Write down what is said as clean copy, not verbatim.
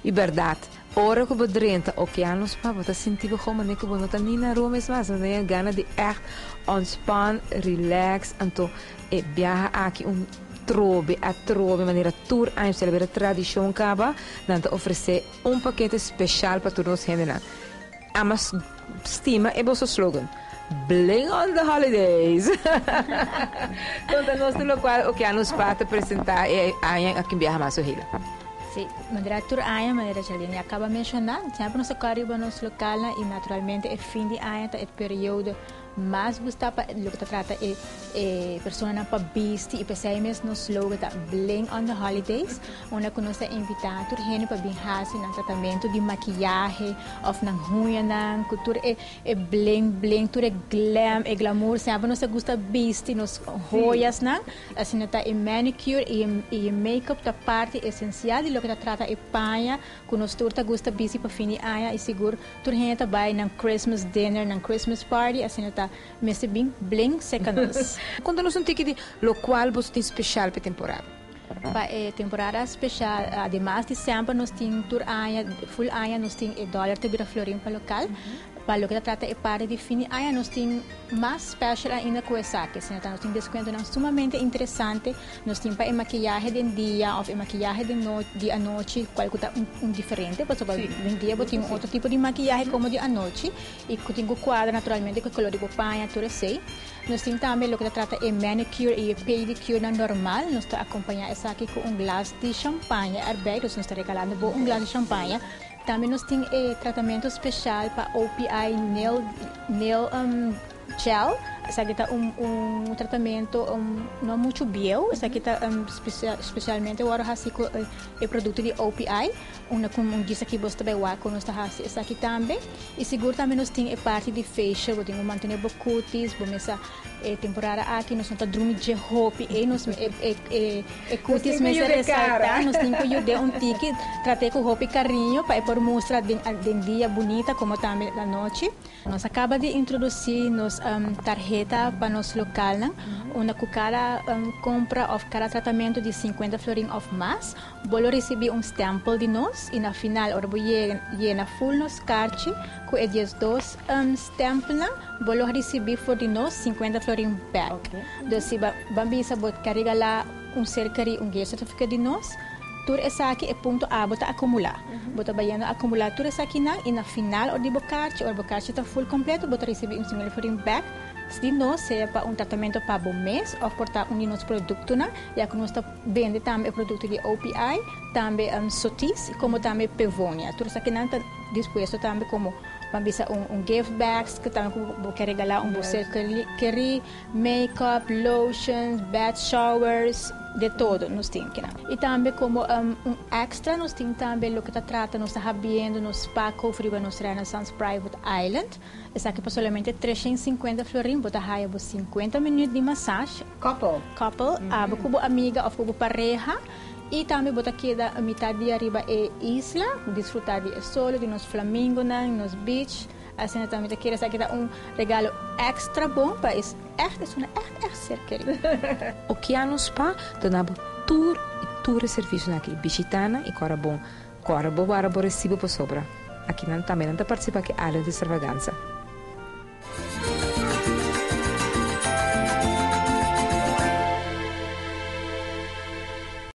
Y berdad, ora cu bo drenta Okeanos Spa bo ta sinti bo gewoon manera cu bo no ta ni na Rome es mas, bo ta tin gana di echt ontspan, relax, anto e biaha aki un trobe atrobe manera tur aña celebra tradicion caba, nan ta ofrece un pakete special pa tur nos hendenan. Ama stima e boso slogan, Bling on the holidays! Conta nos tur locual Okeanos Spa ta presenta e aña aki un biaha mas Soheila. Sí, manera tur aña, manera Charlene ya caba menciona, semper nos ta cor riba nos localnan y naturalmente e fin di aña ta e periodo mas gusta pa loke ta trata e e personanan pa bisti y p'esey mes nos slogan ta Bling on the holidays, unda cu nos ta invita tur hende pa bin haci nan tratamento di makiyahe of nan huñanan cu tur e e bling bling, tur e glam, e glamour, semper nos ta gusta bisti nos joyasnan, asina ta e manicure y e makeup ta parti esencial di loke ta trata e paña cu nos tur ta gusta bisti pa fin di aña y sigur Tur hende ta bai nan Christmas dinner, nan Christmas party, asina ta mester bin bling seca nos. Conta nos un tiki di locual boso tin special pa e temporada. Pa e temporada special, ademas di semper nos tin tur aña, full aña nos tin e dollar ta bira florin pa local. Pa loke ta trata e party di fin di aña nos tin mas special ainda cu esaki. Asina ta nos tin descuentonan sumamente interesante. Nos tin pa e makiyahe den dia of e makiyahe den no di anochi cual cu ta un un diferente pasobra den dia bo tin un otro tipo di makiyahe como di anochi y cu tin cu cuadra naturalmente cu e color di bo paña tur esey. Nos tin tambe loke ta trata e manicure y e pedicure nan normal nos ta acompaña esaki cu un glas di champaña erbij dus nos ta regalando bo un glas di champaña. Tambe nos tin e tratamento special pa OPI nail nail gel. Esaki ta un un tratamento no mucho bieu. Esaki ta specialmente wòrdu hasi ku e produkto di OPI. Unda ku un djis aki bos ta bai wak ku nos ta hasi esaki tambe. I sigur tambe nos tin e parti di facial. Bo tin ku mantene bo cutis, bo mester E temporada aki nos no ta drumi dje hopi ei, nos e e e e cutis mester resalta, nos tin cu yud'é un tiki, trat'é cu hopi cariño pa e por mustra den den dia bunita como tambe anochi. Nos a caba di introduci nos tarheta pa nos localnan, unda cu cada compra of cada tratamento di cincuenta florin of mas, Bo lo risibí un stèmpel di nos i na final ora bo yena ful nos karchi ku e 12 stèmpelnan, bo lo risibí for di nos 50 florin bèk. Dus si ban bisa bo ke regalá un ser kerí un gift certificate di nos, tur esaki e punto abo ta akumulá. Bo ta bayendo akumulá tur esakinan i na final ora di bo karchi, ora bo karchi ta ful kompleto, bo ta risibí un 50 florin bèk di nos, sea pa un tratamentu pa bo mes òf por ta un di nos produktonan, ya ku nos ta. Bende tambe e produkto di OPI, tambe Sotis komo tambe Pevonia. Tur esakinan ta dispuesto tambe komo ban bisa un un gift bags ku tambe ku bo ke regalá un bo ser kerí, make-up, lotions, bed showers, de todo nos tin kinan. I tambe komo un extra nos tin tambe loke ta trata nos ta habiendo nos spa kof riba nos Renaissance Private Island. Esaki pa solamente 350 florin bo ta haya bo 50 minuut di massage. Couple. Couple, abo ku bo amiga of ku bo pareha i tambe bo ta keda mitad dia riba e isla, disfruta di e solo, di nos flamingonan, nos beach, asina tambe ta kere esaki ta un regalo extra bon pa es echt esuna echt echt ser keri. Okeanos Spa ta duna bo tur i tur e servisionan aki. Bishita nan i kòrda bon. Kòrda bo wara bo resibo pasobra akinan tambe nan ta partisipa ku e Island Extravaganza.